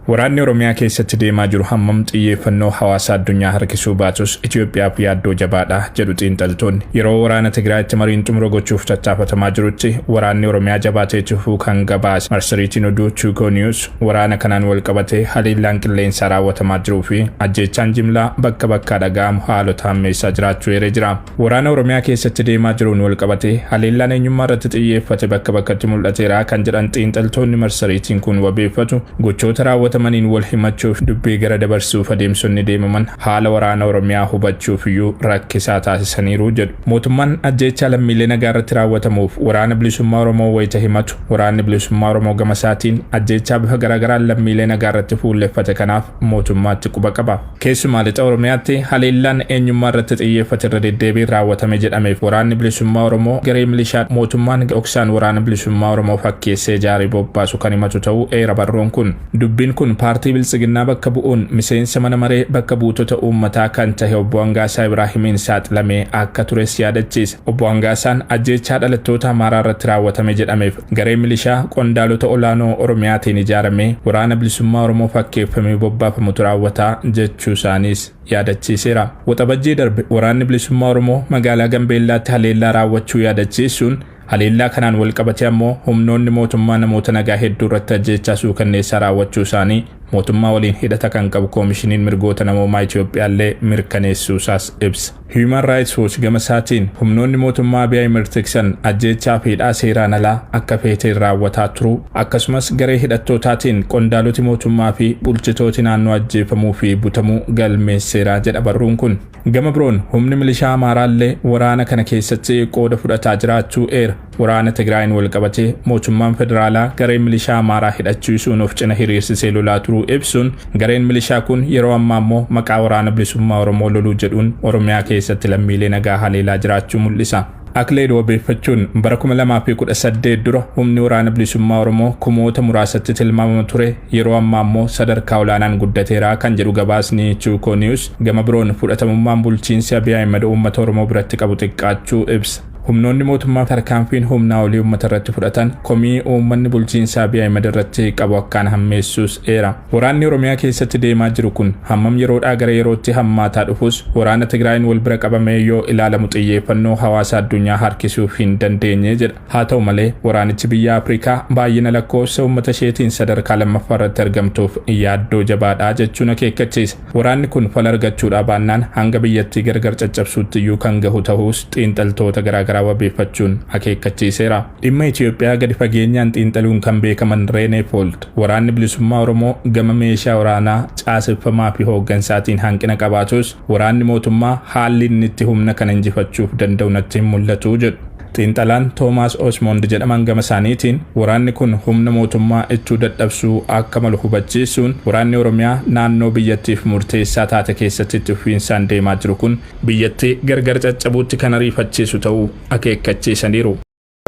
Waraanni Oromiyaa keessatti deemaa jiru hammam xiyyeeffannoo hawaasa addunyaa harkisuu baatus, Itoophiyaaf yaaddoo jabaadha jedhu xiinxaltoonni. Yeroo waraana Tigraayitti mariin xumura gochuuf tattaafatamaa jirutti waraanni Oromiyaa jabaatee tufuu kan gabaase marsariitiin oduu Tuko News, waraana kanaan wal qabatee haleellaan qilleensaa raawwatamaa jiruu fi ajjeechaan jimlaa bakka bakkaa dhaga'amu haalota hammeessaa jiraachuu eeree jira. Waraana Oromiyaa keessatti deemaa jiruun wal qabatee haleellaan eenyummaa irratti xiyyeeffate bakka bakkatti mul'ateera kan jedhan xiinxaltoonni marsariitiin kun wabeeffatu, gochoota raawwatamaniin wal himachuuf dubbii gara dabarsuuf adeemsonni deemaman haala waraana Oromiyaa hubachuuf iyyuu rakkisaa taasisaniiru jedhu. Mootummaan ajjeechaa lammiilee nagaa irratti raawwatamuuf Waraana Bilisummaa Oromoo wayita himatu, Waraanni Bilisummaa Oromoo gama isaatiin ajjeechaa bifa garaagaraan lammiilee nagaa irratti fuulleffate kanaaf mootummaatti quba qaba. Keessumaa Lixa Oromiyaatti haleellaan eenyummaa irratti xiyyeeffate irra deddeebiin raawwatame jedhameef Waraanni Bilisummaa Oromoo garee milishaa mootummaan dhoksaan Waraana Bilisummaa Oromoo fakkeessee ijaaree bobbaasu kan himatu ta'uu eera barruun kun. Dubbiin kun paartii Biltsiginnaa bakka bu'uun miseensa mana maree bakka buutota uummataa kan tahe Obbo Hangaasaa Ibraahimiin saaxilamee akka tures yaadachiisa. Obbo Hangaasaan ajjeechaa dhalattoota Amaaraa irratti raawwatame jedhameef garee milishaa qondaalota olaanoo Oromiyaatiin ijaaramee Waraana Bilisummaa Oromoo fakkeeffamee bobbaafamutu raawwata jechuu isaaniis yaadachiiseera. Waxabajjii darbe Waraanni Bilisummaa Oromoo magaalaa Gambeellaatti haleellaa raawwachuu yaadachiisuun, haleellaa kanaan walqabatee ammoo humnoonni mootummaa namoota nagaa hedduu irratti ajjeechaa suukanneessaa raawwachuu isaanii mootummaa waliin hidhata kan qabu Koomishiniin Mirgoota Namoomaa Itoophiyaallee mirkaneessuusaas ibsa. Human Rights Watch gama isaatiin humnoonni mootummaa Abiy Ahimad tiksan ajjeechaa fi hidhaa seeraan alaa akka feeteen raawwataa turuu, akkasumas garee hidhattootaatiin qondaaloti mootummaa fi bulchitooti naannoo ajjeefamuu fi butamuu galmeesseera jedha barruun kun. Gama biroon humni milishaa Amaaraallee waraana kana keessatti qooda fudhataa jiraachuu eera. Waraana Tigraayin walqabatee mootummaan federaalaa garee milishaa Amaaraa hidhachiisuun of cina hiriirsisee lolaa turuu ibsuun, gareen milishaa kun yeroo ammaa immoo maqaa Waraana Bilisummaa Oromoo loluu jedhuun Oromiyaa keessatti lammiilee nagaa haleelaa jiraachuu mul'isa. Akleed wabeeffachuun bara 2018 dura humni Waraana Bilisummaa Oromoo kumoota muraasatti tilmaamama ture, yeroo ammaa immoo sadarkaa olaanaan guddateera kan jedhu gabaasni Chuukoo News, gama biroon fudhatamummaan bulchiinsi Abiy Ahimad uummata Oromoo biratti qabu xiqqaachuu ibsa. Humnoonni mootummaa tarkaanfiin humnaa olii uummata irratti fudhatan komii uummanni bulchiinsa Abiy Ahimad irratti qabu akkaan hammeessuus eera. Waraanni Oromiyaa keessatti deemaa jiru kun hammam yeroodhaa gara yerootti hammaataa dhufus, waraana Tigraayin wal bira qabamee yoo ilaalamu xiyyeeffannoo hawaasa addunyaa harkisuuf hin dandeenye jedha. Haa ta'u malee, waraanichi biyya Afrikaa baay'ina lakkoofsa uummata isheetiin sadarkaa lammaffaa irratti argamtuuf yaaddoo jabaadha jechuun akeekkachiisa. Waraanni kun fala argachuudhaa baannaan hanga biyyattii gargar caccabsuutti iyyuu kan gahu tahuus xiinxaltoota garaagaraa wabeeffachuun akeekkachiiseera. Dhimma Itoophiyaa gadi fageenyaan xiinxaluun kan beekaman Reenee Foold, Waraanni Bilisummaa Oromoo gama meeshaa waraanaa, caaseffamaa fi hooggansaatiin hanqina qabaatus, waraanni mootummaa haalli inni itti humna kana injifachuuf danda'u natti hin mul'atu jedhu. Xiinxalaan Toomaas Osmond jedhaman gama isaaniitiin waraanni kun humna mootummaa ittuu dadhabsuu akka malu hubachiisuun, waraanni Oromiyaa naannoo biyyattiif murteessaa taate keessatti itti fufiinsaan deemaa jiru kun biyyattii gargar caccabuutti kan ariifachiisu ta'uu akeekkachiisaniiru.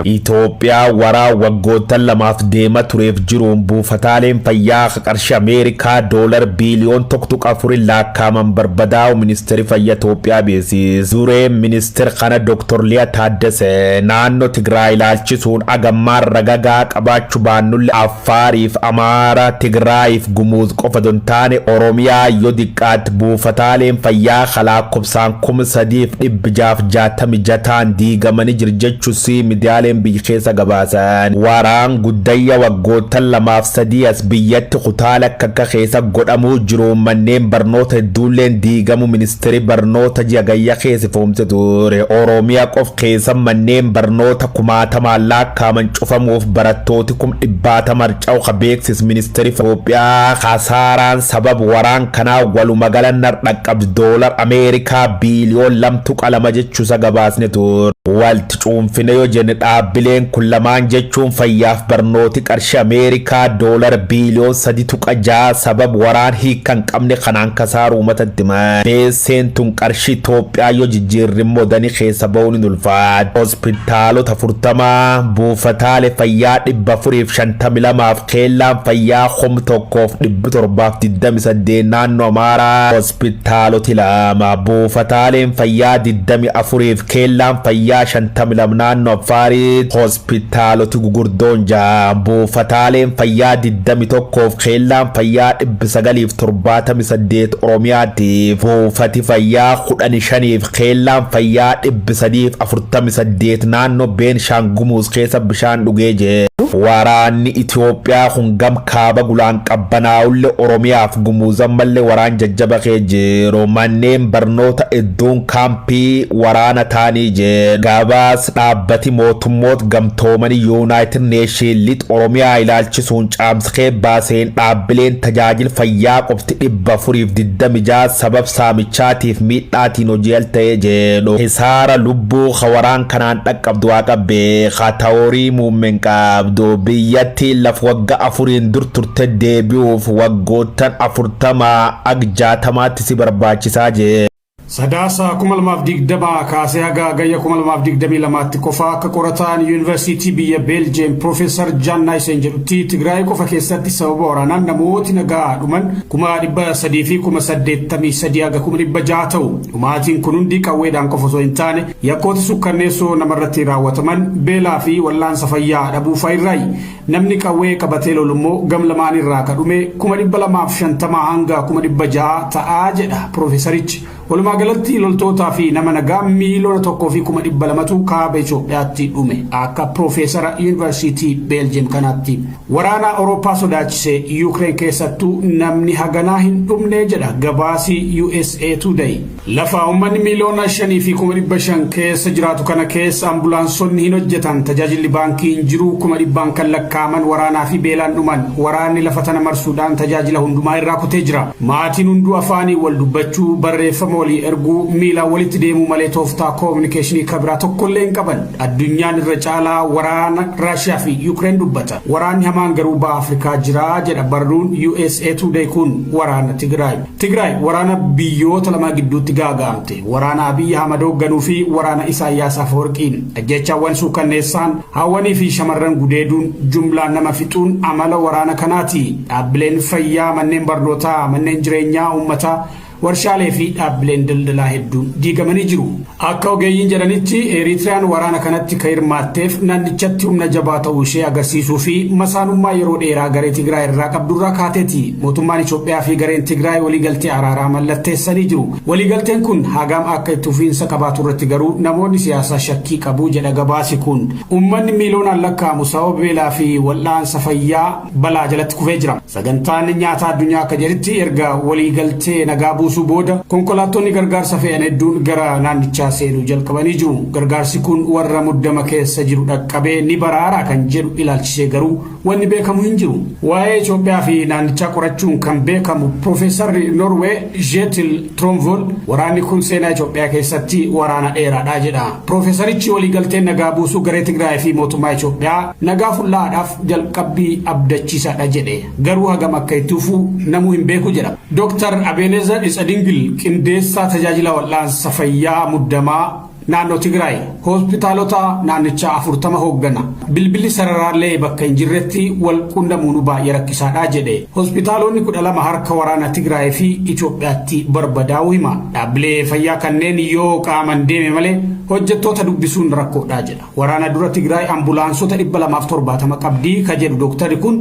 Itoophiyaa waraan waggoottan lamaaf deema tureef jiruun buufataaleen fayyaa ka qarshii Ameerikaa doolar biiliyoon 1.4 laakkaaman barbadaa'u ministeeri fayya Itoophiyaa beeksise. Dureen ministeer kana Dr. Liya Taaddese naannoo Tigraay ilaalchisuun agammaan raga gahaa qabaachu baannulle Affaariif Amaara, Tigraayiif Gumuuz qofa don taane Oromiyaa yo diqqaat buufataaleen fayyaa ka laakkobsaan 3,666 ta'an diigamani jir jechusi midiyaaleen biyy keessa gabaasan. Waraan guddayya waggoottan lamaaf sadii as biyyatti kutaale akka akka keessa godhamuu jiruun manneen barnoota hedduulleen diigamu ministeeri barnoota ji'a Gayya keessa ifoomse ture. Oromiya qof keessa manneen barnoota kumaatamaan laakkaaman cufamuuf barattooti kum dhibbaatama harca'u ka beeksis ministeeri Itoophiyaa, kasaaraan sabab waraan kanaa walumagala nar dhaqqabdi doolar Ameerikaa biiliyoon 2.2 jechuusa gabaasne ture. Walti cuunfine yoo jenne, dhaabbileen kun lamaan jechuun fayyaaf barnooti qarshii Ameerikaa doolara biiliyoon 3.6 sabab waraan hiikka hin qabne kanaan kasaaruu uummatatti himan. Beesseen tun qarshii Itoophiyaa yoo jijjiirri immoo dani keessa ba'uun hin ulfaatu. Hospitaalota 40, buufataale fayyaa 452 fi keellaan fayyaa 1728 naannoo Amaaraa, hospitaaloti 2, buufataaleen fayyaa 24 fi keellaan fayyaa fayyaa 52 naannoo Affaariitti, hospitaaloti gugurdoon 6, buufataaleen fayyaa 21 fi keellaan fayyaa 978 Oromiyaatti, buufati fayyaa 15 fi keellaan fayyaa 348 naannoo Beenishaangumuuz keessa bishaan dhugee jedhu. Waraanni Itoophiyaa kun gam kaaba gulaan qabbanaa'ulle Oromiyaaf Gumuuz ammallee waraan jajjaba kee jiru. Manneen barnoota hedduun kaampii waraana taanii jedhu. Gabaas dhaabbati mootummoot gamtoomanii United Nation Lix Oromiyaa ilaalchisuun caamskee baaseen dhaabbileen tajaajil fayyaa qofti 426 sabab saamichaatiif miidhaatiin hojii al ta'ee jedhu. Kisaara lubbuu ka waraan kanaan dhaqqabdu waaqa beeka taworii muummeen qabdu. Biyyattiin laf wagga 4n dur turte deebi'uuf waggoottan 40 ag 60tti si barbaachisaa jedhu. Sadaasa 2020 kaasee haga Hagayya 2022tti qofa akka qorataan Yuunivarsiitii biyya Beeljeem Piroofeesar Jaan Naayisen jedhutti Tigraay qofa keessatti sababa waraanaan namooti nagaa dhuman 383,083 haga 600,000 ta'u. Dhumaatiin kun hundi qawweedhaan qofa osoo hin taane yakkoota sukkanneessoo namarratti raawwataman, beelaa fi wallaansa fayyaa dhabuu fa'irraayi. Namni qawwee qabatee lolu immoo gam lamaan irraa ka dhume 250,000 hanga 600,000 ta'aa jedha Piroofeesarichi. Walumaa galatti loltootaa fi nama nagaa 1,200,000tu kaaba Itoophiyaatti dhume akka Piroofeesara Yuunivarsiitii Beeljeem kanaatti. Waraana Awurooppaa sodaachise Yuukireen keessattuu namni haganaa hin dhumne jedha gabaasi USA Today. Lafa uummanni 5,500,000 keessa jiraatu kana keessa ambulaansonni hin hojjetan, tajaajilli baankii hin jiru, kuma dhibbaan kan lakkaa'aman waraanaa fi beelaan dhuman. Waraanni lafa tana marsuudhaan tajaajila hundumaa irraa kutee jira. Maatiin hunduu afaanii wal dubbachuu, barreeffama walii erguu, miilaan walitti deemuu malee tooftaa koominikeeshinii kabiraa tokkollee hin qaban. Addunyaan irra caalaa waraana Raashiyaa fi Yuukireen dubbata. Waraanni hamaan garuu baha Afrikaa jira jedha barruun USA Today kun waraana Tigraay. Tigraay waraana biyyoota lamaa gidduutti gaaga'amte. Waraana Abiyyi Ahmad hoogganuu fi waraana Isaayyaas Afeworqiin. Ajjeechaawwan suukanneessaan, haawwanii fi shamarran gudeeduun, jumlaan nama fixuun amala waraana kanaati. Dhaabbileen fayyaa, manneen barnootaa, manneen jireenyaa uummataa, warshaalee fi dhaabbileen daldalaa hedduun diigamanii jiru. Akka ogeeyyiin jedhanitti Eritiriyaan waraana kanatti kan hirmaatteef naannichatti humna jabaa ta'uu ishee agarsiisuu fi masaanummaa yeroo dheeraa garee Tigraay irraa qabdurraa kaateeti. Mootummaan Itoophiyaa fi gareen Tigraay waliigaltee araaraa mallatteessanii jiru. Waliigalteen kun hagam akka itti fufiinsa qabaatu irratti garuu namoonni siyaasaa shakkii qabu jedha gabaasi kun. Uummanni miiliyoonaan lakkaa'amu sababa beelaa fi wal'aansa fayyaa balaa jalatti kufee jira. Sagantaan nyaataa addunyaa akka jedhetti erga waliigaltee nagaa buusuu booda konkolaattonni gargaarsa fe'an hedduun gara naannichaa seenuu jalqabanii jiru. Gargaarsi kun warra muddama keessa jiru dhaqqabee ni baraara kan jedhu ilaalchisee garuu wanni beekamu hin jiru. Waa'ee Itoophiyaa fi naannichaa qorachuun kan beekamu Piroofeesarri Norwee Jeetil Tronvoll waraanni kun seenaa Itoophiyaa keessatti waraana dheeraadha jedha. Piroofeesarichi waliigalteen nagaa buusuu garee Tigraay fi mootummaa Itoophiyaa nagaa fullaa'aadhaaf jalqabbii abdachiisaadha jedhe. Garuu hagam akka itti fufu namuu hin beeku jedha. Dooktar Abeenezer Itsadingil qindeessaa tajaajila wal'aansa fayyaa muddamaa naannoo Tigraay hospitaalota naannichaa 40 hooggana. Bilbilli sararaallee bakka hin jirretti wal quunnamuun baay'ee rakkisaadha jedhe. Hospitaalonni 12 harka waraana Tigraay fi Itoophiyaatti barbadaa'uu hima. Dhaabbilee fayyaa kanneen yoo qaaman deeme malee hojjettoota dubbisuun rakkoodha jedha. Waraana dura Tigraay ambulaansota 270 qabdii ka jedhu dooktarri kun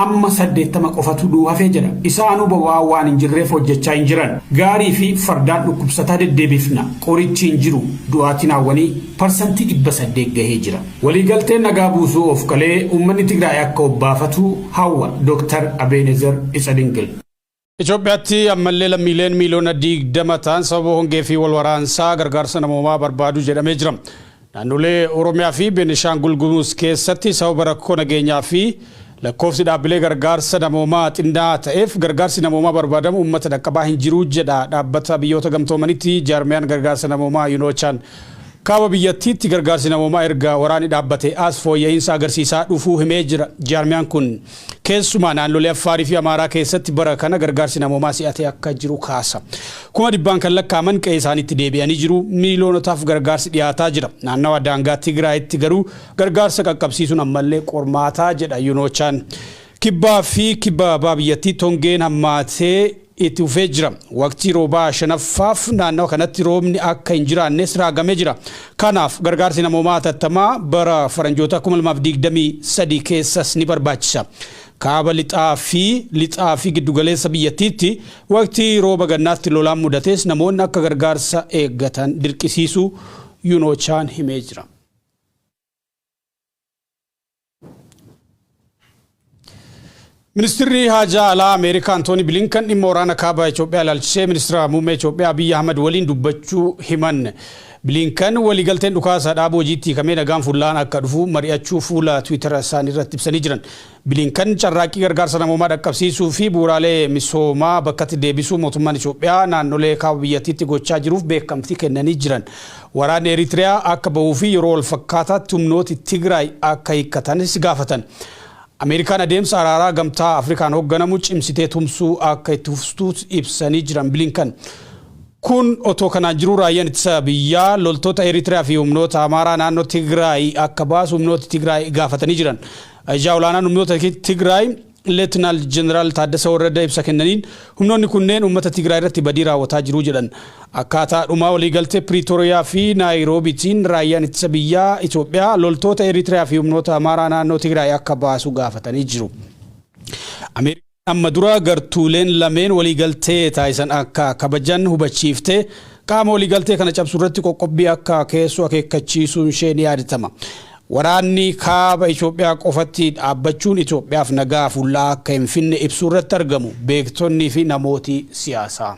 amma 80 qofatu du'u hafee jedha. Isaanuu boba'aa waan hin jirreef hojjechaa hin jiran. Gaarii fi fardaan dhukkubsataa deddeebifna. Qorichi hin jiru. Du'aatiin hawwanii 8% gahee jira. Waliigalteen nagaa buusuu of qalee uummanni Tigraay akka obbaafatu hawwa Dooktar Abeenezer Itsadingil. Itoophiyaatti ammallee lammiileen 20 miiliyoona ta'an sababa hongee fi wal waraansaa gargaarsa namoomaa barbaadu jedhamee jira. Naannolee Oromiyaa fi Beenishaangul Gumuz keessatti sababa rakkoo nageenyaa fi lakkoofsi dhaabbilee gargaarsa namoomaa xinnaa ta'eef gargaarsi namoomaa barbaadamu uummata dhaqqabaa hin jiru jedha dhaabbata biyyoota gamtoomanitti jaarmiyaan gargaarsa namoomaa UNOCHAn. Kaaba biyyattiitti gargaarsi namoomaa erga waraanni dhaabbate as fooyya'insa agarsiisaa dhufuu himee jira jaarmiyaan kun. Keessumaa naannolee Affaarii fi Amaaraa keessatti bara kana gargaarsi namoomaa si'atee akka jiru kaasa. Kuma dhibbaan kan lakkaa'aman qe'ee isaaniitti deebi'anii jiru. Miiliyoonotaaf gargaarsi dhiyaataa jira. Naannawa daangaa Tigraayitti garuu gargaarsa qaqqabsiisuun ammallee qormaataa jedha UNOCHAn. Kibbaa fi kibba baha biyyattii hongeen hammaatee itti fufee jira. Waqtii roobaa shanaffaaf naannawa kanatti roobni akka hin jiraannes raagamee jira. Kanaaf gargaarsi namoomaa hatattamaa bara faranjoota 2023 keessas ni barbaachisa. Kaaba lixaa fi lixaa fi giddugaleessa biyyattiitti waqtii rooba gannaatti lolaan mudates namoonni akka gargaarsa eeggatan dirqisiisuu UNOCHAn himee jira. Ministirri Haajaa Alaa Ameerikaa Antooni Bilinkan dhimma waraana kaaba Itoophiyaa ilaalchisee ministira muummee Itoophiyaa Abiyyi Ahmad waliin dubbachuu himan. Bilinkan waliigalteen dhukaasa dhaabuu hojiitti hiikamee nagaan fullaan akka dhufu mari'achuu fuula Tiwiitara isaanii irratti ibsanii jiran. Bilinkan carraaqqii gargaarsa namoomaa dhaqqabsiisuu fi bu'uuraalee misoomaa bakkatti deebisuu mootummaan Itoophiyaa naannolee kaaba biyyattiitti gochaa jiruuf beekamtii kennanii jiran. Waraanni Eritiriyaa akka bahuu fi yeroo wal fakkaataatti humnooti Tigraay akka hiikkatanis gaafatan. Ameerikaan adeemsa araaraa Gamtaa Afrikaan hoogganamu cimsitee tumsuu akka itti fuftu ibsanii jiran Bilinkan. Kun otoo kanaan jiruu raayyaan ittisa biyyaa loltoota Eritiriyaa fi humnoota Amaaraa naannoo Tigraay akka baasu humnoota Tigraay gaafatanii jiran. Ajajaa olaanaan humnoota Tigraay Leetinaal Jeneraal Taaddasa Warrada ibsa kennaniin humnoonni kunneen uummata Tigraay irratti badii raawwataa jiru jedhan. Akkaataa dhumaa waliigaltee Piriitooriyaa fi Naayiroobiitiin raayyaan ittisa biyyaa Itoophiyaa loltoota Eritiriyaa fi humnoota Amaaraa naannoo Tigraay akka baasu gaafatanii jiru. Ameerikaan amma dura gartuuleen lameen waliigaltee taasisan akka kabajan hubachiiftee qaama waliigaltee kana cabsu irratti qoqqobbii akka keessu akeekkachiisuun ishee ni yaadatama. Waraanni kaaba Itoophiyaa qofatti dhaabbachuun Itoophiyaaf nagaa fullaa akka hin finne ibsuu irratti argamu beektonnii fi namooti siyaasaa.